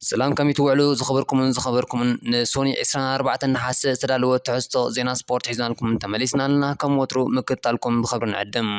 ሰላም፣ ከመይ ትውዕሉ ዝኸበርኩምን ዝኸበርኩምን? ንሶኒ ዕስራን ኣርባዕተን ነሓሰ ዝተዳለወ ትሕዝቶ ዜና ስፖርት ሒዝናልኩም ተመሊስና ኣለና። ከም ወትሩ ምክትታልኩም ብኽብሪ ንዕድም።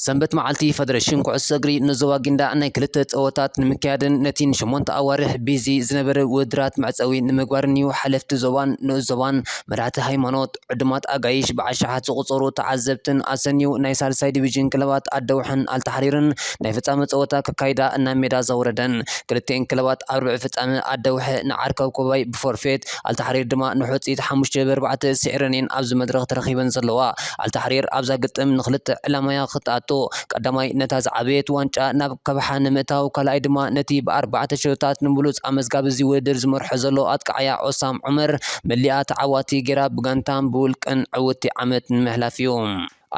ሰንበት መዓልቲ ፈደረሽን ኩዕሶ እግሪ ንዞባ ጊንዳዕ ናይ ክልተ ጸወታት ንምክያድን ነቲ ንሸሞንተ ኣዋርሕ ቢዚ ዝነበረ ውድድራት መዕጸዊ ንምግባርን እዩ። ሓለፍቲ ዞባን ንኡስ ዞባን፣ መራሕቲ ሃይማኖት፣ ዕዱማት ኣጋይሽ፣ ብኣሽሓት ዝቑጸሩ ተዓዘብትን ኣሰንዩ ናይ ሳልሳይ ዲቪዥን ክለባት ኣደውሕን ኣልታሕሪርን ናይ ፍጻመ ጸወታ ከካይዳ ናብ ሜዳ ዘውረደን። ክልቲኤን ክለባት ኣብ ርብዒ ፍጻመ ኣደውሐ ንዓርከብ ኮባይ ብፎርፌት፣ ኣልታሕሪር ድማ ንሑጺት ሓሙሽተ ብ ኣርባዕተ ስዒረን እየን ኣብዚ መድረኽ ተረኺበን ዘለዋ። ኣልታሕሪር ኣብዛ ግጥም ንኽልተ ዕላማያ ክትኣቱ፣ ቀዳማይ ነታ ዝዓበየት ዋንጫ ናብ ከብሓ ንምእታው፣ ካልኣይ ድማ ነቲ ብኣርባዕተ ሸቶታት ንብሉጽ ኣመዝጋቢ እዚ ውድድር ዝመርሖ ዘሎ ኣጥቃዓያ ዖሳም ዑመር መሊኣ ተዓዋቲ ጌራ ብጋንታን ብውልቅን ዕውቲ ዓመት ንምሕላፍ እዩ።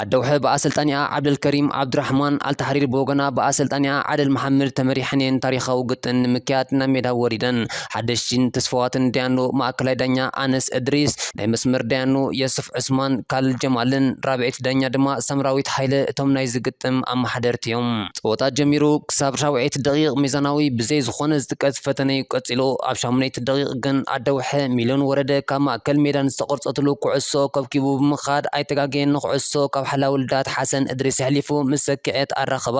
ኣደውሐ ብኣሰልጣኒኣ ዓብደልከሪም ዓብዱራሕማን፣ ኣልታሕሪር ብወገና ብኣሰልጣኒኣ ዓደል መሓመድ ተመሪሐን እየን ታሪኻዊ ግጥም ንምክያድ ናብ ሜዳ ወሪደን። ሓደሽቲን ተስፋዋትን ዳያኑ ማእከላይ ዳኛ ኣነስ እድሪስ፣ ናይ መስመር ዳያኑ የሱፍ ዑስማን፣ ካልድ ጀማልን ራብዐይቲ ዳኛ ድማ ሳምራዊት ሃይለ እቶም ናይዚ ግጥም ኣመሓደርቲ እዮም። ጸወታ ጀሚሩ ክሳብ ሻውዐይቲ ደቂቕ ሚዛናዊ ብዘይ ዝኾነ ዝጥቀስ ፈተነ እዩ ቀጺሉ። ኣብ ሻሙነይቲ ደቂቕ ግን ኣደውሐ ሚልዮን ወረደ ካብ ማእከል ሜዳ ንዝተቖርጸትሉ ኩዕሶ ከብኪቡ ብምኻድ ኣይተጋገየን። ንኩዕሶ ካብ ሓላዊ ልዳት ሓሰን እድሪስ ኣሕሊፉ ምስ ሰክዐት ኣራኸባ።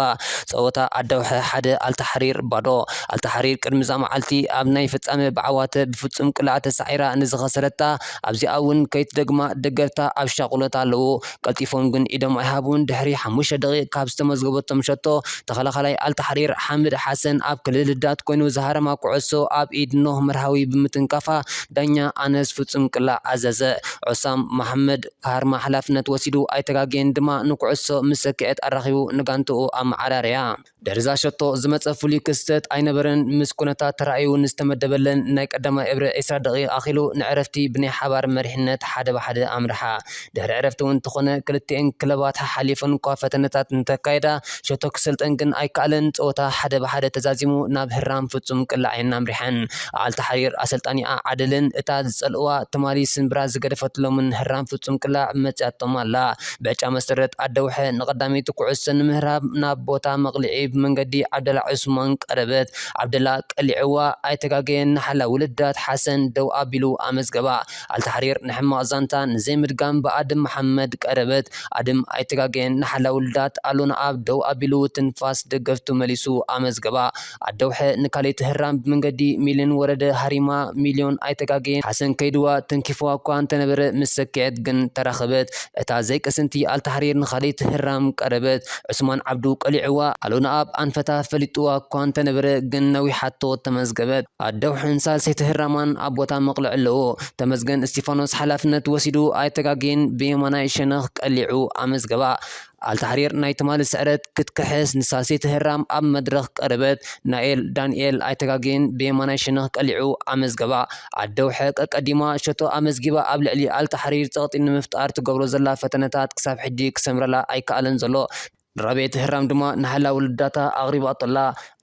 ጸወታ ኣደውሐ ሓደ ኣልታሕሪር ባዶ። ኣልታሕሪር ቅድሚ እዛ መዓልቲ ኣብ ናይ ፍጻመ ብዓዋተ ብፍጹም ቅላዕ ተሳዒራ ንዝኸሰረታ ኣብዚኣ እውን ከይትደግማ ደገፍታ ኣብ ሻቑሎት ኣለዉ። ቀልጢፎም ግን ኢዶም ኣይሃቡን። ድሕሪ ሓሙሽተ ደቂቕ ካብ ዝተመዝገበቶም ሸቶ፣ ተኸላኻላይ ኣልታሕሪር ሓምድ ሓሰን ኣብ ክልል ልዳት ኮይኑ ዝሃረማ ኩዕሶ ኣብ ኢድ ኖህ መርሃዊ ብምትንካፋ ዳኛ ኣነስ ፍጹም ቅላዕ ኣዘዘ። ዑሳም መሓመድ ክሃርማ ሓላፍነት ወሲዱ ኣይተጋገየን ድማ ንኩዕሶ ምስ ሰክዐት ኣራኺቡ ንጋንትኡ ኣመዓራርያ። ድሕሪ እዛ ሸቶ ዝመጸ ፍሉይ ክስተት ኣይነበረን። ምስ ኩነታት ተራእዩ ንዝተመደበለን ናይ ቀዳማይ እብረ ዕስራ ደቂቕ ኣኺሉ ንዕረፍቲ ብናይ ሓባር መሪሕነት ሓደ ብሓደ ኣምርሓ። ድሕሪ ዕረፍቲ እውን እንተኾነ ክልቲኤን ክለባት ሓሓሊፈን እኳ ፈተነታት እንተካየዳ፣ ሸቶ ክሰልጠን ግን ኣይከኣለን። ጸወታ ሓደ ብሓደ ተዛዚሙ ናብ ህራም ፍጹም ቅላዕ እየን ኣምሪሐን። ኣልታሕሪር ኣሰልጣኒኣ ዓደልን እታ ዝጸልእዋ ትማሊ ስንብራ ዝገደፈትሎምን ህራም ፍጹም ቅላዕ መጺኣቶም ኣላ። ብዕጫ መሰረት ኣደውሐ ንቐዳመይቲ ኩዕሶ ንምህራብ ናብ ቦታ መቕልዒ ብመንገዲ ዓብደላ ዑስማን ቀረበት። ዓብደላ ቀሊዕዋ ኣይተጋገየን። ንሓላዊ ልዳት ሓሰን ደው ኣቢሉ ኣመዝገባ። ኣልታሕሪር ንሕማቕ ዛንታ ንዘይምድጋም ብኣድም መሓመድ ቀረበት። ኣድም ኣይተጋገየን። ንሓላዊ ልዳት ኣሎና ኣብ ደው ኣቢሉ ትንፋስ ደገፍቱ መሊሱ ኣመዝገባ። ኣደውሐ ንካልኣይቲ ህራም ብመንገዲ ሚልዮን ወረደ ሃሪማ። ሚልዮን ኣይተጋገየን። ሓሰን ከይድዋ ተንኪፍዋ እኳ እንተነበረ ምስ ሰክዐት ግን ተራኸበት። እታ ዘይቅስንቲ ኣልታሕሪር ንኻልኣይቲ ህራም ቀረበት። ዑስማን ዓብዱ ቀሊዕዋ። ኣሎና ኣብ ኣንፈታ ፈሊጥዋ እኳ እንተነበረ ግን ነዊሓቶ ተመዝገበት። ኣደውሕን ሳልሰይቲ ህራማን ኣብ ቦታ መቕልዒ ኣለዎ። ተመስገን እስቲፋኖስ ሓላፍነት ወሲዱ ኣይተጋገየን። ብየማናይ ሸነኽ ቀሊዑ ኣመዝገባ። ኣልታሕሪር ናይ ትማሊ ስዕረት ክትክሕስ ንሳልሰይቲ ህራም ኣብ መድረኽ ቀረበት። ናኤል ዳንኤል ኣይተጋገየን። ብየማናይ ሸነኽ ቀሊዑ ኣመዝገባ። ኣደውሐ ቀቀዲማ ሸቶ ኣመዝጊባ ኣብ ልዕሊ ኣልታሕሪር ጸቕጢ ንምፍጣር ትገብሮ ዘላ ፈተነታት ክሳብ ሕጂ ክሰምረላ ኣይከኣለን ዘሎ። ንራብዐይቲ ህራም ድማ ንሓላዊ ልዳታ ኣቕሪባቶ ኣላ።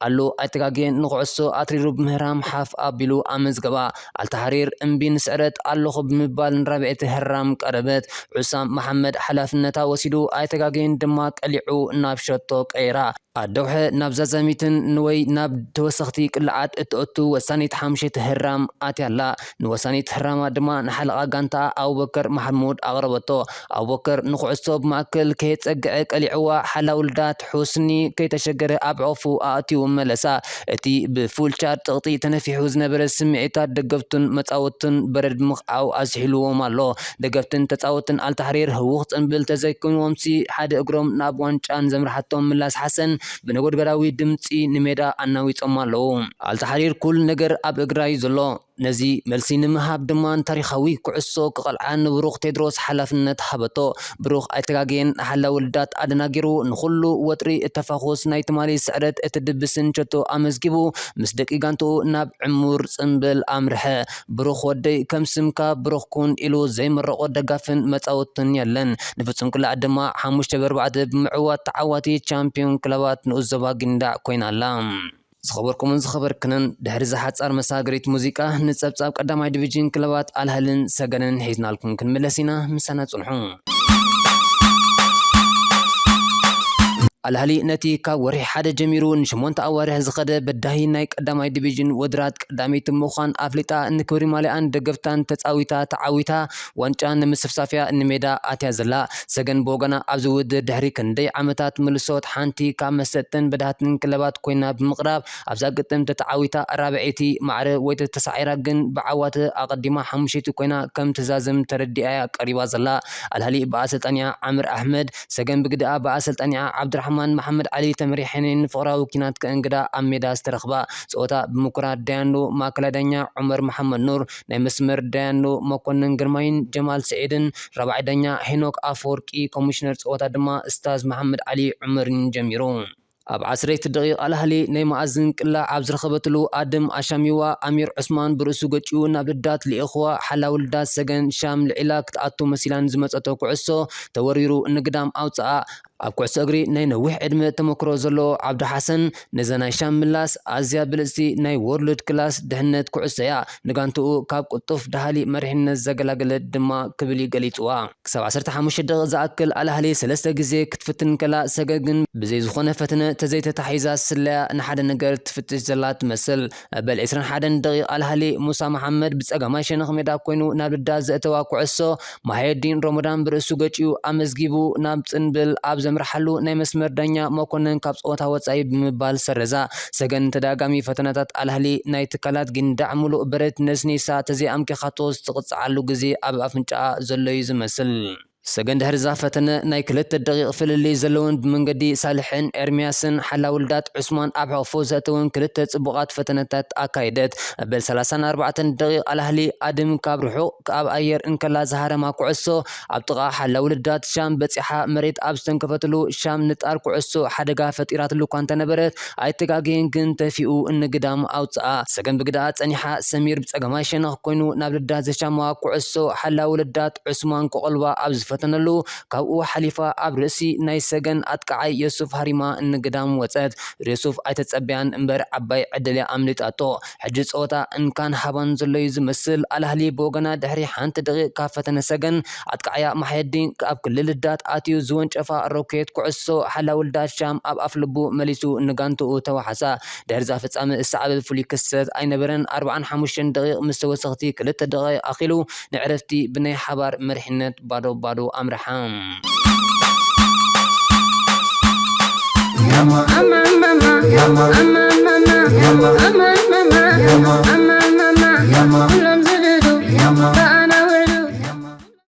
ኣሉ ኣይተጋገየን። ንኩዕሶ ኣትሪሩ ብምህራም ሓፍ ኣቢሉ ኣመዝገባ። ኣልታሕሪር እምቢ ንስዕረት ኣለኹ ብምባል ንራብዐይቲ ህራም ቀረበት። ዑሳም መሓመድ ሓላፍነታ ወሲዱ ኣይተጋገየን ድማ ቀሊዑ ናብ ሸቶ ቀይራ። ኣደውሐ ናብ ዛዛሚትን ንወይ ናብ ተወሰኽቲ ቅልዓት እትእቱ ወሳኒት ሓምሸይቲ ህራም ኣትያ ኣላ። ንወሳኒት ህራማ ድማ ንሓለቓ ጋንታ ኣቡበከር ማሕሙድ ኣቕረበቶ። ኣቡበከር ንኩዕሶ ብማእከል ከየጸግዐ ቀሊዕዋ። ሓላዊ ልዳት ሑስኒ ከይተሸገረ ኣብ ዑቕፉ ኣእትዩ መለሳ። እቲ ብፉል ቻድ ጸቕጢ ተነፊሑ ዝነበረ ስምዒታት ደገፍቱን መጻወቱን በረድ ምኽዓው ኣዝሒልዎም ኣሎ። ደገፍትን ተጻወትን ኣልታሕሪር ህውኽ ጽንብል ተዘይኮንዎምሲ ሓደ እግሮም ናብ ዋንጫ ንዘምርሓቶም ምላስ ሓሰን ብነጎድጓዳዊ ድምጺ ንሜዳ ኣናዊጾም ኣለዉ። ኣልታሕሪር ኩሉ ነገር ኣብ እግራ እዩ ዘሎ። ነዚ መልሲ ንምሃብ ድማ ንታሪኻዊ ኩዕሶ ክቐልዓ ንብሩኽ ቴድሮስ ሓላፍነት ሃበቶ። ብሩኽ ኣይተጋገየን። ሓላዊ ልዳት ኣደናጊሩ ንኹሉ ወጥሪ እተፋኹስ ናይ ትማሊ ስዕረት እትድብስን ሸቶ ኣመዝጊቡ ምስ ደቂ ጋንትኡ ናብ ዕሙር ጽንብል ኣምርሐ። ብሩኽ ወደይ ከም ስምካ ብሩኽ ኩን ኢሉ ዘይምረቖ ደጋፍን መጻወትን የለን። ንፍጹም ቅላዕ ድማ ሓሙሽተ ብ ኣርባዕተ ብምዕዋት ተዓዋቲ ቻምፒዮን ክለባት ንኡስ ዞባ ጊንዳዕ ኮይና ኣላ። ዝኸበርኩምን ዝኸበርክንን፣ ድሕሪ እዛ ሓጻር መሳገሪት ሙዚቃ ንጸብጻብ ቀዳማይ ዲቪዥን ክለባት ኣልሃልን ሰገንን ሒዝናልኩም ክንምለስ ኢና። ምሳና ጽንሑ። ኣልኣህሊ ነቲ ካብ ወርሒ ሓደ ጀሚሩ ንሸሞንተ ኣዋርሕ ዝኸደ በዳሂ ናይ ቀዳማይ ዲቪዥን ወድራት ቀዳመይቲ ምዃን ኣፍሊጣ፣ ንክብሪ ማልያን ደገፍታን ተጻዊታ ተዓዊታ ዋንጫ ንምስፍሳፍያ ንሜዳ ኣትያ ዘላ። ሰገን ብወገና ኣብዚ ውድድር ድሕሪ ክንደይ ዓመታት ምልሶት ሓንቲ ካብ መሰጥትን በዳህትን ክለባት ኮይና ብምቕራብ ኣብዛ ግጥም ተተዓዊታ ራብዐይቲ ማዕረ ወይ ተሳዒራ ግን ብዓዋተ ኣቐዲማ ሓሙሸይቲ ኮይና ከም ትዛዘም ተረዲኣያ ቀሪባ ዘላ። ኣልኣህሊ ብኣሰልጣኒኣ ዓምር ኣሕመድ፣ ሰገን ብግድኣ ብኣሰልጣኒኣ ዓብድራሕማን መሓመድ ዓሊ ተመሪሐን ንፍቕራዊ ኪናት ከእንግዳ ኣብ ሜዳ ዝተረኽባ። ጸወታ ብምኩራት ዳያኑ ማእከላይ ዳኛ ዑመር መሓመድ ኑር፣ ናይ መስመር ዳያኑ መኮንን ግርማይን ጀማል ስዒድን፣ ራብዓይ ዳኛ ሄኖክ ኣፈወርቂ፣ ኮሚሽነር ጸወታ ድማ እስታዝ መሓመድ ዓሊ ዑመርን ጀሚሩ። ኣብ ዓሰርተ ደቂቕ ኣልኣህሊ ናይ መኣዝን ቅላዕ ኣብ ዝረኸበትሉ ኣድም ኣሻሚዋ ኣሚር ዑስማን ብርእሱ ገጭኡ ናብ ልዳት ልኢኽዋ ሓላዊ ልዳት ሰገን ሻም ልዒላ ክትኣቱ መሲላን ዝመጸቶ ኩዕሶ ተወሪሩ ንግዳም ኣውጽኣ። ኣብ ኩዕሶ እግሪ ናይ ነዊሕ ዕድመ ተመክሮ ዘለዎ ዓብዱ ሓሰን ነዛ ናይ ሻም ምላስ ኣዝያ ብልጽቲ ናይ ወርልድ ክላስ ድሕነት ኩዕሶ እያ። ንጋንትኡ ካብ ቅጡፍ ደሃሊ መሪሕነት ዘገላገለት ድማ ክብል እዩ ገሊጽዋ። ክሳብ ዓሰርተ ሓሙሽተ ደቂቕ ዝኣክል ኣልኣህሊ ሰለስተ ግዜ ክትፍትን ከላ ሰገን ግን ብዘይ ዝኾነ ፈተነ ተዘይተታሒዛ ስለያ ንሓደ ነገር ትፍትሽ ዘላ ትመስል። መበል ዕስራን ሓደን ደቂቕ ኣልኣህሊ ሙሳ መሓመድ ብጸጋማይ ሸነኽ ሜዳ ኮይኑ ናብ ልዳ ዘእተዋ ኩዕሶ ማሄዲን ሮሞዳን ብርእሱ ገጭኡ ኣመዝጊቡ ናብ ጽንብል ኣብ ዘምርሓሉ ናይ መስመር ዳኛ መኮነን ካብ ጸወታ ወጻኢ ብምባል ሰረዛ። ሰገን ተደጋጋሚ ፈተነታት ኣልኣህሊ ናይ ትካላት ጊንዳዕ ምሉእ በረት ነስኒሳ ተዘይኣምኪኻቶ ዝትቕጽዓሉ ግዜ ኣብ ኣፍንጫኣ ዘሎ እዩ ዝመስል። ሰገን ድሕሪ እዛ ፈተነ ናይ ክልተ ደቂቕ ፍልልይ ዘለውን ብመንገዲ ሳልሕን ኤርምያስን ሓላዊ ልዳት ዑስማን ኣብ ሕቕፎ ዘእተውን ክልተ ጽቡቓት ፈተነታት ኣካየደት። መበል ሰላሳን ኣርባዕተን ደቂቕ ኣልኣህሊ ኣድም ካብ ርሑቕ ኣብ ኣየር እንከላ ዝሃረማ ኩዕሶ ኣብ ጥቓ ሓላዊ ልዳት ሻም በጺሓ መሬት ኣብ ዝተንከፈትሉ ሻም ንጣር ኩዕሶ ሓደጋ ፈጢራትሉ እኳ እንተነበረት ኣይተጋገየን ግን ተፊኡ እንግዳም ኣውጽኣ። ሰገን ብግድኣ ጸኒሓ ሰሚር ብጸጋማይ ሸነኽ ኮይኑ ናብ ልዳት ዘሻማ ኩዕሶ ሓላዊ ልዳት ዑስማን ክቐልባ ኣብ ዝፈተነሉ ካብኡ ሓሊፋ ኣብ ርእሲ ናይ ሰገን ኣጥቃዓይ የሱፍ ሃሪማ እንግዳም ወጸት። ዮሱፍ ኣይተጸበያን እምበር ዓባይ ዕድል እያ ኣምሊጣቶ። ሕጂ ጸወታ እንካን ሃባን ዘሎ እዩ ዝመስል። ኣልኣህሊ ብወገና ድሕሪ ሓንቲ ደቂቕ ካብ ፈተነ ሰገን ኣጥቃዓያ ማሕየዲን ኣብ ክልል ልዳት ኣትዩ ዝወንጨፋ ሮኬት ኩዕሶ ሓላዊ ልዳት ሻም ኣብ ኣፍልቡ መሊሱ ንጋንትኡ ተዋሓሳ። ድሕሪ እዛ ፍጻመ ዝሰዓበ ፍሉይ ክስተት ኣይነበረን። ኣርብዓን ሓሙሽተን ደቂቕ ምስ ተወሰኽቲ ክልተ ደቂቕ ኣኺሉ ንዕረፍቲ ብናይ ሓባር መሪሕነት ባዶ ባዶ ኣምርሓ።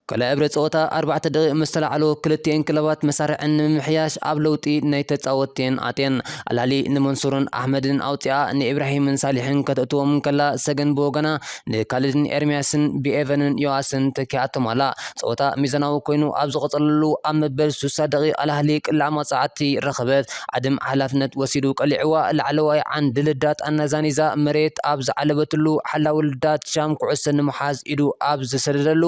ካልኣይ እብረ ጸወታ ኣርባዕተ ደቂቕ ምስ ተላዕሎ ክልቲኤን ክለባት መሳርዐን ንምምሕያሽ ኣብ ለውጢ ናይ ተጻወትቲኤን ኣትየን። ኣልኣህሊ ንመንሱርን ኣሕመድን ኣውጺኣ ንኢብራሂምን ሳሊሕን ከተእትዎም እንከላ ሰገን ብወገና ንካልድን ኤርምያስን ብኤቨንን ዮኣስን ተኪኣቶም ኣላ። ጸወታ ሚዛናዊ ኮይኑ ኣብ ዝቐጸለሉ ኣብ መበል ስሳ ደቂቕ ኣልኣህሊ ቅላዕ መጻዕቲ ረኸበት። ኣድም ሓላፍነት ወሲዱ ቀሊዕዋ ላዕለዋይ ዓንዲ ልዳት ኣናዛኒዛ መሬት ኣብ ዝዓለበትሉ ሓላዊ ልዳት ሻም ኩዕሶ ንምሓዝ ኢዱ ኣብ ዝሰደደሉ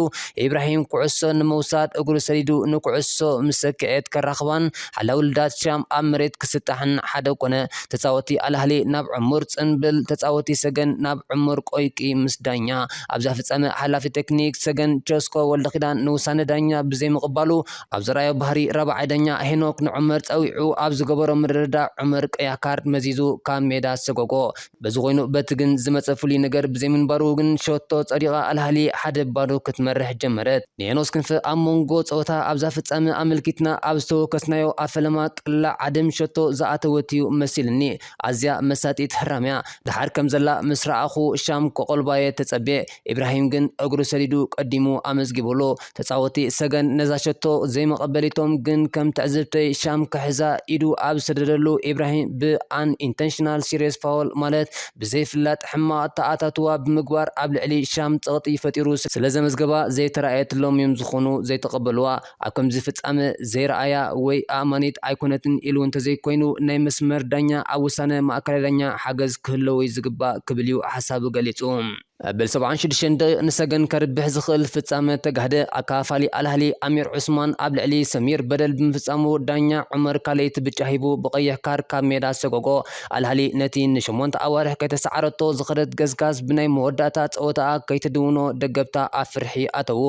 ኢብራሂም ኩዕሶ ንምውሳድ እግሩ ሰዲዱ ንኩዕሶ ምስ ሰክዐት ከራኽባን ሓላዊ ልዳት ሻም ኣብ መሬት ክስጣሕን ሓደ ኮነ። ተጻወቲ ኣልኣህሊ ናብ ዕሙር ጽንብል፣ ተጻወቲ ሰገን ናብ ዕሙር ቆይቂ ምስ ዳኛ ኣብዛ ፍጻመ ሓላፊ ቴክኒክ ሰገን ቸስኮ ወልደኪዳን ንውሳነ ዳኛ ብዘይምቕባሉ ኣብ ዘርኣዮ ባህሪ ራብዓይ ዳኛ ሄኖክ ንዑመር ጸዊዑ ኣብ ዝገበሮ ምርድዳእ ዑመር ቀያ ካርድ መዚዙ ካብ ሜዳ ሰጎጎ። በዚ ኮይኑ በቲ ግን ዝመጸ ፍሉይ ነገር ብዘይምንባሩ ግን ሸቶ ጸዲቓ ኣልኣህሊ ሓደ ባዶ ክትመርሕ ጀመረት። ንሄኖስ ክንፈ ኣብ መንጎ ጸወታ ኣብዛ ፍጻመ ኣመልኪትና ኣብ ዝተወከስናዮ ኣብ ፈለማ ቅላዕ ዓድም ሸቶ ዝኣተወት እዩ መሲልኒ። ኣዝያ መሳጢት ህራም እያ። ደሓር ከም ዘላ ምስ ረኣኹ ሻም ከቆልባየ ተጸብየ። ኢብራሂም ግን እግሩ ሰዲዱ ቀዲሙ ኣመዝጊቡሉ። ተጻወቲ ሰገን ነዛ ሸቶ ዘይመቐበሊቶም ግን ከም ትዕዝብተይ ሻም ክሕዛ ኢዱ ኣብ ዝሰደደሉ ኢብራሂም ብኣን ኢንተንሽናል ሲሪየስ ፋውል ማለት ብዘይፍላጥ ሕማቕ ተኣታትዋ ብምግባር ኣብ ልዕሊ ሻም ጸቕጢ ፈጢሩ ስለ ዘመዝገባ ዘይተራእየትሎም እዮም ዝኾኑ ዘይተቐበልዋ። ኣብ ከምዚ ፍጻመ ዘይረኣያ ወይ ኣእማኒት ኣይኮነትን ኢሉ እንተዘይኮይኑ ናይ መስመር ዳኛ ኣብ ውሳነ ማእከላይ ዳኛ ሓገዝ ክህለዎ እዩ ዝግባእ ክብል እዩ ሓሳቡ ገሊጹ። ኣበል ሰብዓን ሽዱሽተን ደቂቕ ንሰገን ከርብሕ ዝኽእል ፍጻመ ተጋህደ። ኣካፋሊ ኣልኣህሊ ኣሚር ዑስማን ኣብ ልዕሊ ሰሚር በደል ብምፍጻሙ ዳኛ ዑመር ካሌት ብጫ ሂቡ ብቐይሕ ካርድ ካብ ሜዳ ሰጎጎ። ኣልኣህሊ ነቲ ንሸሞንተ ኣዋርሕ ከይተሰዓረቶ ዝኸደት ገስጋስ ብናይ መወዳእታ ጸወታኣ ከይትድውኖ ደገፍታ ኣብ ፍርሒ ኣተዉ።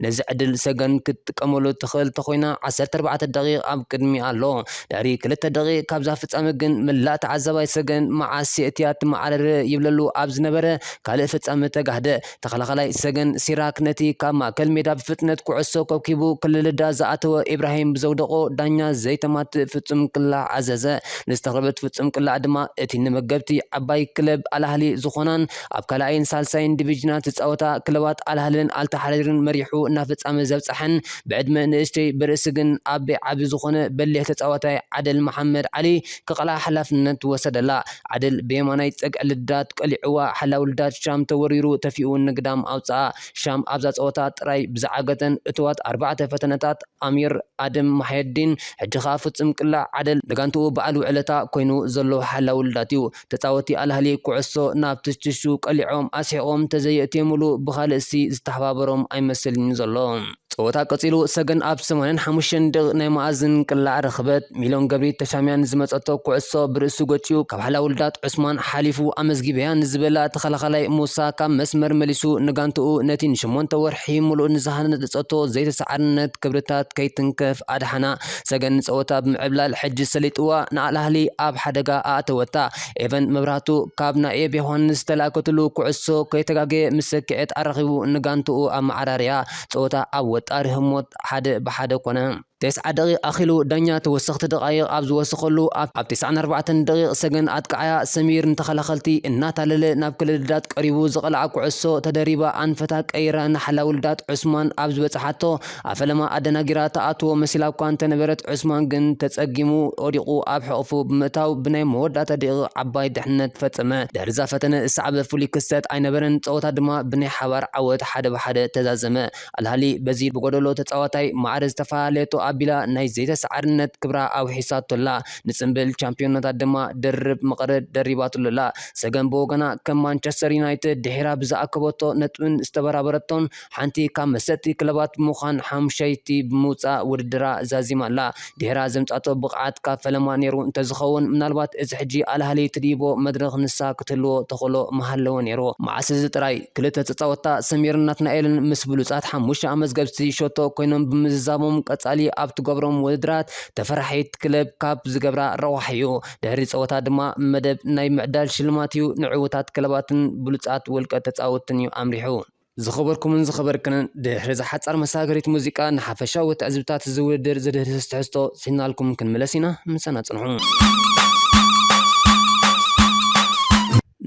ነዚ ዕድል ሰገን ክትጥቀመሉ ትኽእል ተኾይና ዓሰርተ ኣርባዕተ ደቂቕ ኣብ ቅድሚኣ ኣሎ። ድሕሪ ክልተ ደቂቕ ካብዛ ፍጻመ ግን መላእ ተዓዛባይ ሰገን መዓስ የእትያ ትመዓረረ ይብለሉ ኣብ ዝነበረ ካልእ ፍጻመ ተጋህደ። ተኸላኻላይ ሰገን ሲራክ ነቲ ካብ ማእከል ሜዳ ብፍጥነት ኩዕሶ ከብኪቡ ክልልዳ ዝኣተወ ኢብራሂም ብዘውደቖ ዳኛ ዘይተማትእ ፍጹም ቅላዕ ኣዘዘ። ንዝተረኸበት ፍጹም ቅላዕ ድማ እቲ ንመገብቲ ዓባይ ክለብ ኣልኣህሊ ዝኾናን ኣብ ካልኣይን ሳልሳይን ዲቪዥናት ዝጻወታ ክለባት ኣልኣህልን ኣልታሕሪርን መሪሑ ናብ ፍጻመ ዘብጽሐን ብዕድመ ንእሽተይ ብርእሲ ግን ኣቢ ዓቢ ዝኾነ በሊሕ ተጻዋታይ ዓደል መሓመድ ዓሊ ክቐልዓ ሓላፍነት ወሰደላ። ዓደል ብየማናይ ጸግዒ ልዳት ቀሊዕዋ ሓላው ልዳት ሻም ተወሪሩ ተፊኡ ንግዳም ኣውጽኣ። ሻም ኣብዛ ጸወታ ጥራይ ብዝዓገተን እትዋት ኣርባዕተ ፈተነታት ኣሚር ኣደም ማሕየዲን ሕጂ ኸኣ ፍጹም ቅላዕ ዓደል ንጋንትኡ በዓል ውዕለታ ኮይኑ ዘሎ ሓላው ልዳት እዩ። ተጻወቲ ኣልኣህሊ ኩዕሶ ናብ ትሽትሹ ቀሊዖም ኣስሒቖም ተዘየእትየምሉ ብኻልእሲ ዝተሓባበሮም ኣይመስልን እዩ ዘሎ። ጸወታ ቀጺሉ ሰገን ኣብ ሰማንያን ሓሙሽተን ደቂቕ ናይ መኣዝን ቅላዕ ረኽበት። ሚሎን ገብሪ ተሻምያን ዝመጸቶ ኩዕሶ ብርእሱ ገጭዩ ካብ ሓላው ልዳት ዑስማን ሓሊፉ ኣመዝጊበያ ንዝበላ ተኸላኻላይ ሙሳ ካብ መስመር መሊሱ ንጋንትኡ ነቲ ንሸሞንተ ወርሒ ምሉእ ንዝሃነጸቶ ዘይተሰዓርነት ክብርታት ከይትንከፍ ኣድሓና። ሰገን ንጸወታ ብምዕብላል ሕጂ ሰሊጥዋ ንኣልኣህሊ ኣብ ሓደጋ ኣእተወታ። ኤቨን መብራህቱ ካብ ናኤብ ዮሃንስ ዝተላእከትሉ ኩዕሶ ከይተጋገየ ምስ ሰኪዐት ኣራኺቡ ንጋንትኡ ኣመዓራርያ። ጸወታ ኣብ ወጣሪ ህሞት ሓደ ብሓደ ኮነ። ተስዓ ደቂቕ ኣኺሉ ዳኛ ተወሰኽቲ ደቓይቕ ኣብ ዝወሰኸሉ ኣብ ኣብ ተስዓን ኣርባዕተን ደቂቕ ሰገን ኣጥቃዓያ ሰሚር ንተኸላኸልቲ እናታለለ ናብ ክልልዳት ቀሪቡ ዝቐልዓ ኩዕሶ ተደሪባ ኣንፈታ ቀይራ ንሓላው ልዳት ዑስማን ኣብ ዝበጽሓቶ ኣፈለማ ኣደናጊራ ተኣትዎ መሲላ እኳ እንተነበረት ዑስማን ግን ተጸጊሙ ወዲቑ ኣብ ሕቑፉ ብምእታው ብናይ መወዳእታ ደቂቕ ዓባይ ድሕነት ፈጸመ። ድሕሪ እዛ ፈተነ ዝሰዓበ ፍሉይ ክስተት ኣይነበረን። ጸወታ ድማ ብናይ ሓባር ዓወት ሓደ ብሓደ ተዛዘመ። ኣልሃሊ በዚ ብጎደሎ ተጻዋታይ ማዕረ ዝተፈላለየቶ ኣቢላ ናይ ዘይተሰዓርነት ክብራ ኣውሒሳቶላ። ንጽምብል ቻምፒዮንነታት ድማ ድርብ መቐረት ደሪባትሉላ። ሰገን ብወገና ከም ማንቸስተር ዩናይትድ ድሒራ ብዝኣከበቶ ነጥብን ዝተበራበረቶን ሓንቲ ካብ መሰጥቲ ክለባት ብምዃን ሓሙሻይቲ ብምውጻእ ውድድራ ዛዚማ ኣላ። ድሒራ ዘምጻቶ ብቕዓት ካብ ፈለማ ነይሩ እንተዝኸውን ምናልባት እዚ ሕጂ ኣልሃሊ ትድይቦ መድረኽ ንሳ ክትህልዎ ተኽእሎ ምሃለወ ነይሩ። መዓስ እዚ ጥራይ ክልተ ተጻወትታ ሰሚርን ናትናኤልን ምስ ብሉጻት ሓሙሽተ ኣመዝገብቲ ሸቶ ኮይኖም ብምዝዛሞም ቀጻሊ ኣብ ትገብሮም ውድድራት ተፈራሒት ክለብ ካብ ዝገብራ ረዋሕ እዩ። ድሕሪ ጸወታ ድማ መደብ ናይ ምዕዳል ሽልማት እዩ ንዕዉታት ክለባትን ብሉጻት ውልቀ ተጻወትን እዩ ኣምሪሑ። ዝኸበርኩምን ዝኸበርክንን ድሕሪ እዛ ሓጻር መሳገሪት ሙዚቃ ንሓፈሻዊ ትዕዝብታት እዚ ውድድር ዝድህስስ ትሕዝቶ ሒዝናልኩም ክንምለስ ኢና። ምሳና ጽንሑ።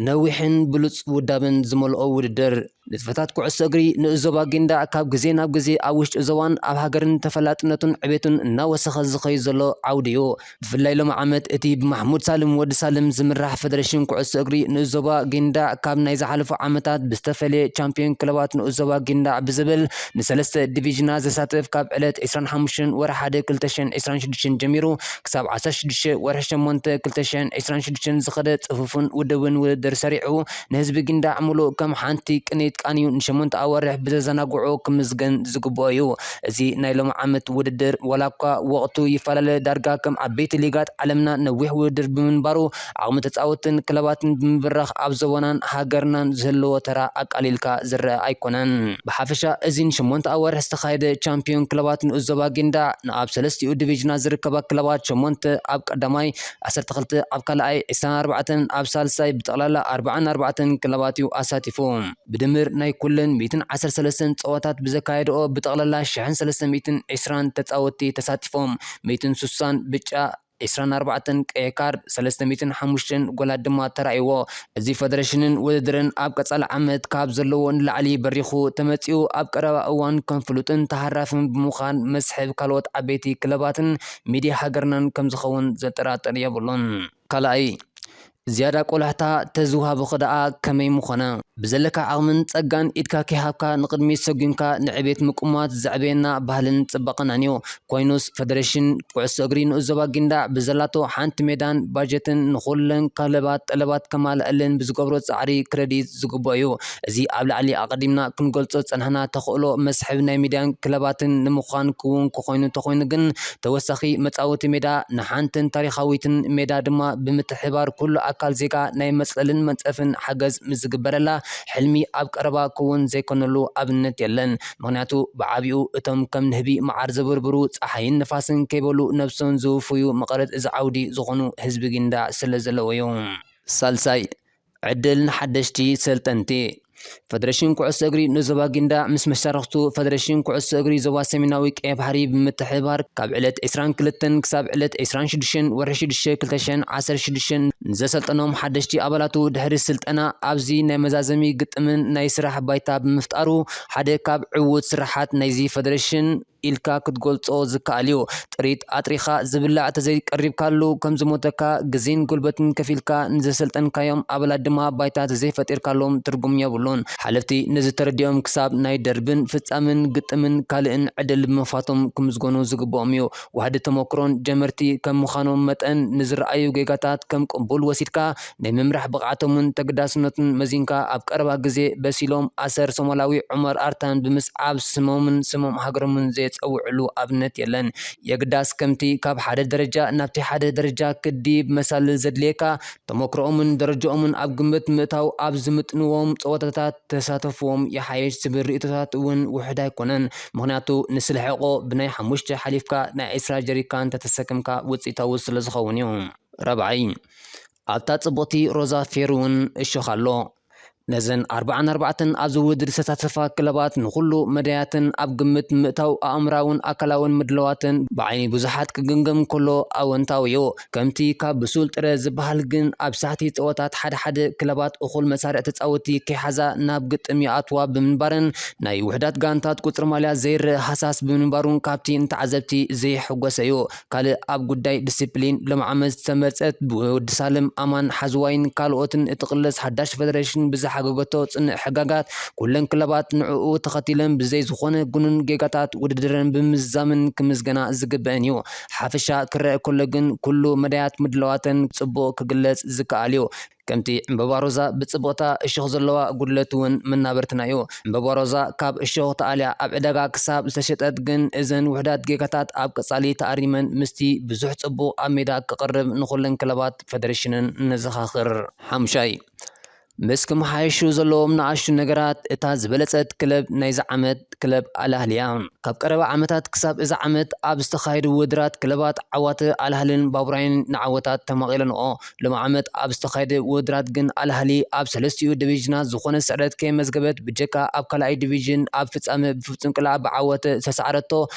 ነዊሕን ብሉጽ ውዳበን ዝመልኦ ውድድር። ንጥፈታት ኩዕሶ እግሪ ንኡስ ዞባ ጊንዳዕ ካብ ግዜ ናብ ግዜ ኣብ ውሽጢ ዞባን ኣብ ሃገርን ተፈላጥነቱን ዕቤቱን እናወሰኸ ዝኸይድ ዘሎ ዓውዲ እዩ። ብፍላይ ሎሚ ዓመት እቲ ብማሕሙድ ሳልም ወዲ ሳልም ዝምራሕ ፈደረሽን ኩዕሶ እግሪ ንኡስ ዞባ ጊንዳዕ ካብ ናይ ዝሓለፉ ዓመታት ብዝተፈለየ ቻምፒዮን ክለባት ንኡስ ዞባ ጊንዳዕ ብዝብል ንሰለስተ ዲቪዥናት ዘሳትፍ ካብ ዕለት ዕስራን ሓሙሽተን ወርሒ ሓደ ክልተ ሽሕን ዕስራን ሽዱሽተን ጀሚሩ ክሳብ ዓሰርተ ሽዱሽተ ወርሒ ሸሞንተ ክልተ ሽሕን ዕስራን ሽዱሽተን ዝኸደ ጽፉፍን ውድብን ውድድር ሰሪዑ ንህዝቢ ጊንዳዕ ምሉእ ከም ሓንቲ ቅኒት ቃንዩ ንሸሞንተ ኣዋርሕ ብዘዘናግዖ ክምስገን ዝግብኦ እዩ። እዚ ናይ ሎሚ ዓመት ውድድር ዋላ እኳ ወቕቱ ይፈላለ ዳርጋ ከም ዓበይቲ ሊጋት ዓለምና ነዊሕ ውድድር ብምንባሩ ዓቕሚ ተጻወትን ክለባትን ብምብራኽ ኣብ ዞባናን ሃገርናን ዝህልዎ ተራ ኣቃሊልካ ዝረአ ኣይኮነን። ብሓፈሻ እዚ ንሸሞንተ ኣዋርሕ ዝተኻየደ ቻምፒዮን ክለባት ንኡስ ዞባ ጊንዳዕ ንኣብ ሰለስቲኡ ዲቪዥናት ዝርከባ ክለባት ሸሞንተ ኣብ ቀዳማይ፣ ዓሰርተ ክልተ ኣብ ካልኣይ፣ ዕስራን ኣርባዕተን ኣብ ሳልሳይ ብጠቕላላ ኣርባዓን ኣርባዕተን ክለባት እዩ ኣሳቲፉ። ብድምር ናይ ኩለን ሚእትን ዓሰርተ ሰለስተን ጸወታት ብዘካየድኦ ብጠቕላላ ሽሕን ሰለስተ ሚእትን ዕስራን ተጻወትቲ ተሳቲፎም፣ ሚእትን ስሳን ብጫ፣ ዕስራን ኣርባዕተን ቀይሕ ካርድ፣ ሰለስተ ሚእትን ሓሙሽተን ጎላት ድማ ተራእይዎ። እዚ ፈደረሽንን ውድድርን ኣብ ቀጻሊ ዓመት ካብ ዘለዎ ንላዕሊ በሪኹ ተመጺኡ ኣብ ቀረባ እዋን ከም ፍሉጥን ተሃራፍን ብምዃን መስሕብ ካልኦት ዓበይቲ ክለባትን ሚድያ ሃገርናን ከም ዝኸውን ዘጠራጥር የብሉን። ካልኣይ ዝያዳ ቆላሕታ ተዝውሃቦ ኸ ደኣ ከመይ ምኾነ? ብዘለካ ዓቕምን ጸጋን ኢድካ ከይሃብካ ንቕድሚት ሰጒምካ ንዕቤት ምቁማት ዘዕበየና ባህልን ጽባቐናን እዩ። ኮይኑስ ፈደሬሽን ኩዕሶ እግሪ ንኡስ ዞባ ጊንዳዕ ብዘላቶ ሓንቲ ሜዳን ባጀትን ንኹለን ክለባት ጠለባት ከማልኣለን ብዝገብሮ ጻዕሪ ክረዲት ዝግብኦ እዩ። እዚ ኣብ ላዕሊ ኣቐዲምና ክንገልጾ ዝጸናሕና ተኽእሎ መስሕብ ናይ ሚድያን ክለባትን ንምዃን ክውን ክኾይኑ እንተኾይኑ ግን ተወሳኺ መጻወቲ ሜዳ ንሓንትን ታሪኻዊትን ሜዳ ድማ ብምትሕባር ኩሉ ኣካል ዜጋ ናይ መጽለልን መንጸፍን ሓገዝ ምዝግበረላ ሕልሚ ኣብ ቀረባ ክውን ዘይኮነሉ ኣብነት የለን። ምኽንያቱ ብዓቢኡ እቶም ከም ንህቢ መዓር ዘበርብሩ ጸሓይን ንፋስን ከይበሉ ነብሶም ዝውፍዩ መቐረት እዚ ዓውዲ ዝኾኑ ህዝቢ ጊንዳዕ ስለ ዘለዉ እዩ። ሳልሳይ፣ ዕድል ንሓደሽቲ ሰልጠንቲ። ፈደሬሽን ኩዕሶ እግሪ ንዞባ ጊንዳዕ ምስ መሻርኽቱ ፈደሬሽን ኩዕሶ እግሪ ዞባ ሰሜናዊ ቀይሕ ባሕሪ ብምትሕብባር ካብ ዕለት ዕስራን ክልተን ክሳብ ዕለት ዕስራን ሽዱሽተን ወርሒ ሽዱሽተ ክልተ ሽሕን ዓሰርተ ሽዱሽተን ንዘሰልጠኖም ሓደሽቲ ኣባላቱ ድሕሪ ስልጠና ኣብዚ ናይ መዛዘሚ ግጥምን ናይ ስራሕ ባይታ ብምፍጣሩ ሓደ ካብ ዕዉት ስራሓት ናይዚ ፈደሬሽን ኢልካ ክትገልጾ ዝከኣል እዩ። ጥሪት ኣጥሪኻ ዝብላዕ ተዘይቀሪብካሉ ከም ዝሞተካ ግዜን ጉልበትን ከፊልካ ንዘሰልጠንካዮም ኣባላት ድማ ባይታ ተዘይፈጢርካሎም ትርጉም የብሉን። ሓለፍቲ ነዚ ተረዲኦም ክሳብ ናይ ደርብን ፍጻምን ግጥምን ካልእን ዕድል ብምኽፋቶም ክምስገኑ ዝግብኦም እዩ። ዋህዲ ተመክሮን ጀመርቲ ከም ምዃኖም መጠን ንዝረኣዩ ጌጋታት ከም ቅቡል ወሲድካ ናይ ምምራሕ ብቕዓቶምን ተገዳስነቱን መዚንካ ኣብ ቀረባ ግዜ በሲሎም ኣሰር ሶማላዊ ዑመር ኣርታን ብምስዓብ ስሞምን ስሞም ሃገሮምን ዘየጸውዕሉ ኣብነት የለን። የግዳስ ከምቲ ካብ ሓደ ደረጃ ናብቲ ሓደ ደረጃ ክድይብ መሳሊ ዘድልየካ ተመክሮኦምን ደረጃኦምን ኣብ ግምት ምእታው ኣብ ዝምጥንዎም ጸወታታት ተሳተፍዎም ይሓይሽ ዝብል ርእይቶታት እውን ውሑድ ኣይኮነን። ምኽንያቱ ንስልሕቆ ብናይ ሓሙሽተ ሓሊፍካ ናይ ዕስራ ጀሪካን እንተተሰከምካ ውጽኢታዊ ስለ ዝኸውን እዩ። ራብዓይ፣ ኣብታ ጽብቕቲ ሮዛ ፌር እውን እሾኽ ኣሎ። ነዘን ኣርብዓን ኣርባዕተን ኣብዚ ውድድር ዝተሳተፋ ክለባት ንኹሉ መዳያትን ኣብ ግምት ምእታው ኣእምራውን ኣካላውን ምድለዋትን ብዓይኒ ብዙሓት ክግምገም ከሎ ኣወንታዊ እዩ። ከምቲ ካብ ብሱል ጥረ ዝበሃል ግን ኣብ ሳሕቲ ጸወታት ሓደ ሓደ ክለባት እኹል መሳርዕ ተጻወቲ ከይሓዛ ናብ ግጥም ይኣትዋ ብምንባረን ናይ ውሕዳት ጋንታት ቁጽሪ ማልያ ዘይረእ ሃሳስ ብምንባሩን ካብቲ ንተዓዘብቲ ዘይሕጎሰ እዩ። ካልእ ኣብ ጉዳይ ዲሲፕሊን ሎም ዓመት ዝተመርጸት ብወዲ ሳልም ኣማን ሓዝዋይን ካልኦትን እትቕለስ ሓዳሽ ፈደሬሽን ብዝሓገገቶ ጽንዕ ሕጋጋት ኩለን ክለባት ንዕኡ ተኸቲለን ብዘይ ዝኾነ ጉኑን ጌጋታት ውድድረን ብምዝዛምን ክምስገና ዝግበአን እዩ። ሓፈሻ ክረአ ከሎ ግን ኩሉ መዳያት ምድለዋተን ጽቡቕ ክግለጽ ዝከኣል እዩ። ከምቲ ዕምበባ ሮዛ ብጽብቕታ እሾኽ ዘለዋ ጉድለት እውን መናበርትና እዩ። ዕምበባ ሮዛ ካብ እሾኽ ተኣልያ ኣብ ዕዳጋ ክሳብ ዝተሸጠት ግን እዘን ውሕዳት ጌጋታት ኣብ ቀጻሊ ተኣሪመን ምስቲ ብዙሕ ጽቡቕ ኣብ ሜዳ ክቕርብ ንኹለን ክለባት ፈደሬሽንን ነዘኻኽር። ሓሙሻይ፣ ምስ ክመሓየሹ ዘለዎም ንኣሽቱ ነገራት እታ ዝበለጸት ክለብ ናይዚ ዓመት ክለብ ኣልኣህሊ እያ። ካብ ቀረባ ዓመታት ክሳብ እዚ ዓመት ኣብ ዝተኻየዱ ውድድራት ክለባት ዓዋተ ኣልኣህልን ባቡራይን ንዓወታት ተማቒለንኦ። ሎም ዓመት ኣብ ዝተኻየደ ውድድራት ግን ኣልኣህሊ ኣብ ሰለስቲኡ ዲቪዥናት ዝኾነ ስዕረት ከየመዝገበት ብጀካ ኣብ ካልኣይ ዲቪዥን ኣብ ፍጻመ ብፍጹም ቅልዓ ብዓወተ ዝተሳዕረቶ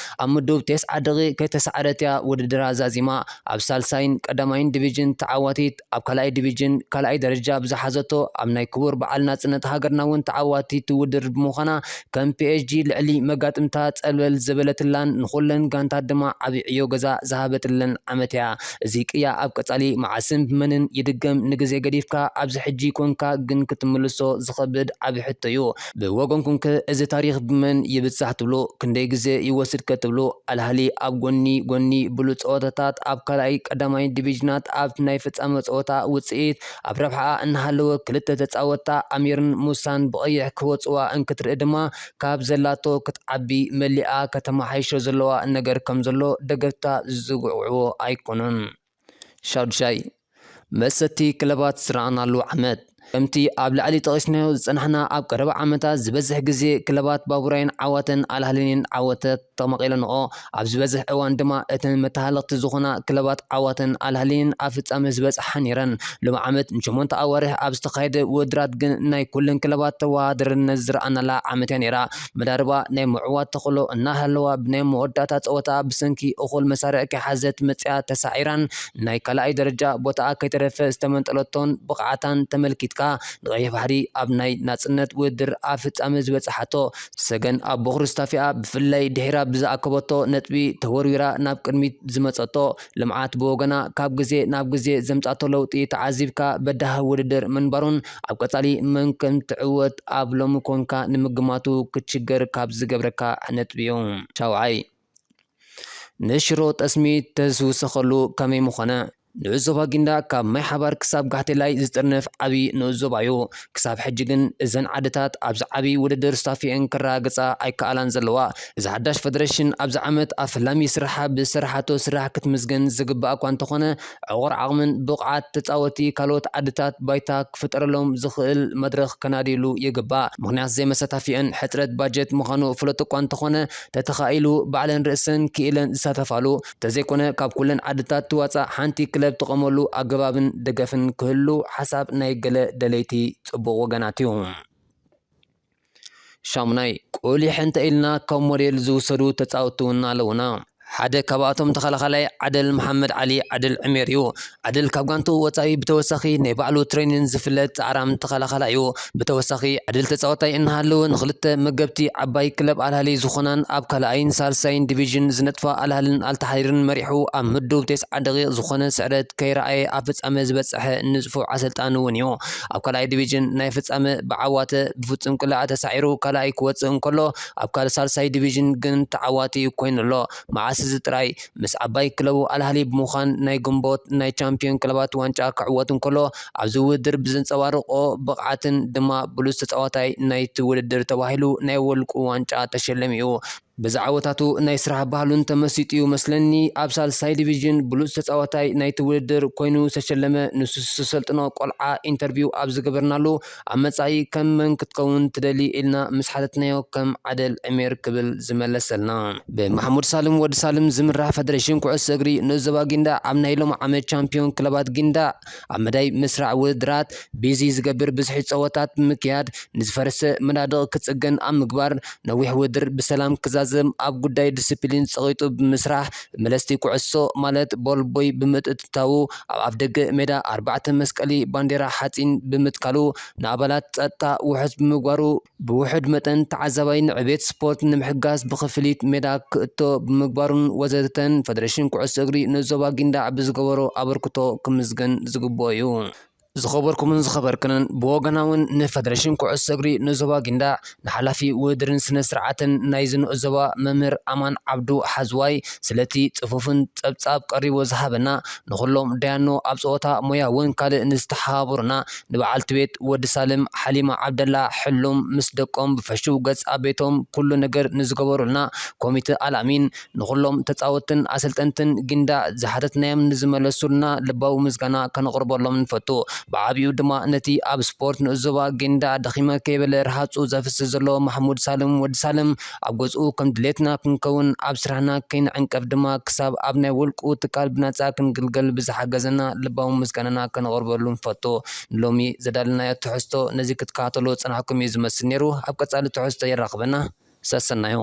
ኣብ ምዱብ ተስዓ ደቒቕ ከይተሳዕረት እያ ውድድራ ዛዚማ። ኣብ ሳልሳይን ቀዳማይን ዲቪዥን ተዓዋቲት ኣብ ካልኣይ ዲቪዥን ካልኣይ ደረጃ ብዝሓዘቶ ኣብ ናይ ክቡር በዓል ናጽነት ሃገርና እውን ተዓዋቲት ውድድር ብምዃና ከም ፒኤስጂ ልዕሊ መጋጥምታ ጸልበል ዘበለትላን ንኹለን ጋንታት ድማ ዓቢ ዕዮ ገዛ ዝሃበትለን ዓመት እያ። እዚ ቅያ ኣብ ቀጻሊ መዓስን ብመንን ይድገም ንግዜ ገዲፍካ ኣብዚ ሕጂ ኮንካ ግን ክትምልሶ ዝኸብድ ዓቢ ሕቶ እዩ። ብወገንኩምከ እዚ ታሪኽ ብመን ይብጻሕ ትብሉ? ክንደይ ግዜ ይወስድ ከ ትብሉ? ኣልኣህሊ ኣብ ጎኒ ጎኒ ብሉጽ ጸወታታት ኣብ ካልኣይ ቀዳማይ ዲቪዥናት ኣብ ናይ ፍጻመ ጸወታ ውጽኢት ኣብ ረብሓኣ እናሃለወ ክልተ ተጻወትታ ኣሚርን ሙሳን ብቐይሕ ክወጽዋ እንክትርኢ ድማ ካብ ዘላቶ ክትዓቢ መሊኣ ከተመሓይሾ ዘለዋ ነገር ከም ዘሎ ደገፍታ ዝዝውዕዎ ኣይኮኑን። ሻዱሻይ፣ መሰቲ ክለባት ዝረኣናሉ ዓመት። ከምቲ ኣብ ላዕሊ ጠቒስናዮ ዝጸናሕና ኣብ ቀረባ ዓመታት ዝበዝሕ ግዜ ክለባት ባቡራይን ዓዋተን ኣልኣህሊን ዓወተ ተማቒለንኦ። ኣብ ዝበዝሕ እዋን ድማ እተን መተሃለኽቲ ዝኾና ክለባት ዓዋተን ኣልኣህሊን ኣብ ፍጻመ ዝበጽሓ ነይረን። ሎም ዓመት ንሸሞንተ ኣዋርሕ ኣብ ዝተኻየደ ውድድራት ግን ናይ ኩለን ክለባት ተወዳዳርነት ዝረኣናላ ዓመት እያ ነይራ። መዳርባ ናይ ምዕዋት ተኽእሎ እናሃለዋ ብናይ መወዳእታ ጸወታ ብሰንኪ እኹል መሳርዕ ከይሓዘት መጺኣ ተሳዒራን ናይ ካልኣይ ደረጃ ቦታኣ ከይተረፈ ዝተመንጠለቶን ብቕዓታን ተመልኪትካ ንቐይሕ ባሕሪ ኣብ ናይ ናጽነት ውድድር ኣብ ፍጻመ ዝበጽሓቶ ሰገን ኣቦ ክርስታፊኣ ብፍላይ ድሒራ ብዝኣከበቶ ነጥቢ ተወርዊራ ናብ ቅድሚት ዝመጸቶ ልምዓት ብወገና ካብ ግዜ ናብ ግዜ ዘምጻቶ ለውጢ ተዓዚብካ በዳህ ውድድር ምንባሩን ኣብ ቀጻሊ መን ከም ትዕወት ኣብ ሎሚ ኮንካ ንምግማቱ ክትሽገር ካብ ዝገብረካ ነጥቢ እዩ። ሻውዓይ፣ ንሽሮ ጠስሚ ተዝውሰኸሉ ከመይ ምኾነ? ንኡስ ዞባ ጊንዳ ካብ ማይ ሓባር ክሳብ ጋሕቴላይ ዝጥርንፍ ዓቢ ንኡስ ዞባ እዩ። ክሳብ ሕጂ ግን እዘን ዓድታት ኣብዚ ዓቢ ውድድር ስታፊአን ክረጋገጻ ኣይከኣላን ዘለዋ። እዚ ሓዳሽ ፈደረሽን ኣብዚ ዓመት ኣብ ፈላሚ ስራሓ ብዝሰርሓቶ ስራሕ ክትምስገን ዝግባእ እኳ እንተኾነ፣ ዕቑር ዓቕምን ብቕዓት ተጻወቲ ካልኦት ዓድታት ባይታ ክፍጠረሎም ዝኽእል መድረኽ ከናድዩሉ ይግባእ። ምኽንያት ዘይመሳታፊአን ሕጽረት ባጀት ምዃኑ ፍሉጥ እኳ እንተኾነ፣ ተተኻኢሉ ባዕለን ርእሰን ክኢለን ዝሳተፋሉ፣ እንተዘይኮነ ካብ ኩለን ዓድታት ትዋጻእ ሓንቲ ክለብ ትቐመሉ ኣገባብን ደገፍን ክህሉ ሓሳብ ናይ ገለ ደለይቲ ጽቡቕ ወገናት እዩ። ሻሙናይ፣ ቁሊሕ እንተ ኢልና ካብ ሞዴል ዝውሰዱ ተጻወትቲ እውን ኣለውና። ሓደ ካብኣቶም ተኸላኻላይ ዓደል መሓመድ ዓሊ ዓደል ዕሜር እዩ። ዓደል ካብ ጋንትኡ ወጻኢ ብተወሳኺ ናይ ባዕሉ ትሬኒን ዝፍለጥ ጻዕራም ተኸላኻላይ እዩ። ብተወሳኺ ዓደል ተጻዋታይ እናሃለወ ንኽልተ መገብቲ ዓባይ ክለብ ኣልሃሊ ዝኾናን ኣብ ካልኣይን ሳልሳይን ዲቪዥን ዝነጥፋ ኣልሃልን ኣልተሓሪርን መሪሑ ኣብ ምዱብ ተስዓ ደቂቕ ዝኾነ ስዕረት ከይረኣየ ኣብ ፍጻመ ዝበጽሐ ንጽፉዕ ኣሰልጣኒ እውን እዩ። ኣብ ካልኣይ ዲቪዥን ናይ ፍጻመ ብዓዋተ ብፍጹም ቅላዕ ተሳዒሩ ካልኣይ ክወጽእ እንከሎ፣ ኣብ ካልእ ሳልሳይ ዲቪዥን ግን ተዓዋቲ ኮይኑ ኣሎ። መዓስ እዚ ጥራይ ምስ ዓባይ ክለቡ ኣልሃሊ ብምዃን ናይ ግንቦት ናይ ቻምፒዮን ክለባት ዋንጫ ክዕወት እንከሎ፣ ኣብዚ ውድድር ብዘንጸባርቖ ብቕዓትን ድማ ብሉጽ ተጻዋታይ ናይቲ ውድድር ተባሂሉ ናይ ወልቁ ዋንጫ ተሸለሚ እዩ። ብዛዕወታቱ ናይ ስራሕ ባህሉን ተመሲጡ እዩ መስለኒ ኣብ ሳልሳይ ዲቪዥን ብሉጽ ተጻዋታይ ናይቲ ውድድር ኮይኑ ዝተሸለመ ንሱ ዝሰልጥኖ ቆልዓ ኢንተርቪው ኣብ ዝገበርናሉ ኣብ መጻኢ ከም መን ክትከውን ትደሊ ኢልና ምስ ሓተትናዮ ከም ዓደል ዕሜር ክብል ዝመለሰልና። ብማሕሙድ ሳልም ወዲ ሳልም ዝምራሕ ፈደሬሽን ኩዕሶ እግሪ ንኡስ ዞባ ጊንዳ ኣብ ናይ ሎሚ ዓመት ቻምፒዮን ክለባት ጊንዳ ኣብ መዳይ ምስራዕ ውድድራት ቢዚ ዝገብር ብዝሒ ጸወታት ብምክያድ ንዝፈረሰ መናድቕ ክጽገን ኣብ ምግባር ነዊሕ ውድድር ብሰላም ክዛዘም ኣብ ጉዳይ ዲስፕሊን ጸቒጡ ብምስራሕ መለስቲ ኩዕሶ ማለት ቦል ቦይ ብምትእትታዉ ኣብ ኣፍደገ ሜዳ ኣርባዕተ መስቀሊ ባንዴራ ሓጺን ብምትካሉ ንኣባላት ጸጥታ ውሑስ ብምግባሩ ብውሑድ መጠን ተዓዛባይ ንዕቤት ስፖርት ንምሕጋዝ ብኽፍሊት ሜዳ ክእቶ ብምግባሩን ወዘተን ፈደሬሽን ኩዕሶ እግሪ ንዞባ ጊንዳዕ ብዝገበሮ ኣበርክቶ ክምስገን ዝግብኦ እዩ። ዝኸበርኩምን ዝኸበርክንን ብወገና እውን ንፈደሬሽን ኩዕሶ እግሪ ንዞባ ጊንዳዕ ንሓላፊ ውድድርን ስነ ስርዓትን ናይዚ ንኡስ ዞባ መምህር ኣማን ዓብዱ ሓዝዋይ ስለቲ ጽፉፍን ጸብጻብ ቀሪቡ ዝሃበና ንኹሎም ዳያኖ ኣብ ጸወታ ሞያ እውን ካልእ ንዝተሓባበሩና ንበዓልቲ ቤት ወዲ ሳልም ሓሊማ ዓብደላ ሕሉም ምስ ደቆም ብፈሽው ገጽ ኣብ ቤቶም ኩሉ ነገር ንዝገበሩልና ኮሚተ ኣልኣሚን ንኹሎም ተጻወትን ኣሰልጠንትን ጊንዳ ዝሓተትናዮም ንዝመለሱልና ልባዊ ምስጋና ከነቕርበሎም ንፈቱ። ብዓቢኡ ድማ ነቲ ኣብ ስፖርት ንኡስ ዞባ ጊንዳ ደኺመ ከይበለ ረሃጹ ዘፍስስ ዘሎ ማሕሙድ ሳልም ወዲ ሳልም ኣብ ገዝኡ ከም ድሌትና ክንከውን ኣብ ስራሕና ከይንዕንቀፍ ድማ ክሳብ ኣብ ናይ ውልቁ ትካል ብናጻ ክንግልገል ብዝሓገዘና ልባዊ ምስጋናና ከነቕርበሉ ንፈቱ። ንሎሚ ዘዳለናዮ ትሕዝቶ ነዚ ክትከታተሎ ዝጸናሕኩም እዩ ዝመስል ነይሩ። ኣብ ቀጻሊ ትሕዝቶ የራኽበና። ሰሰናዩ።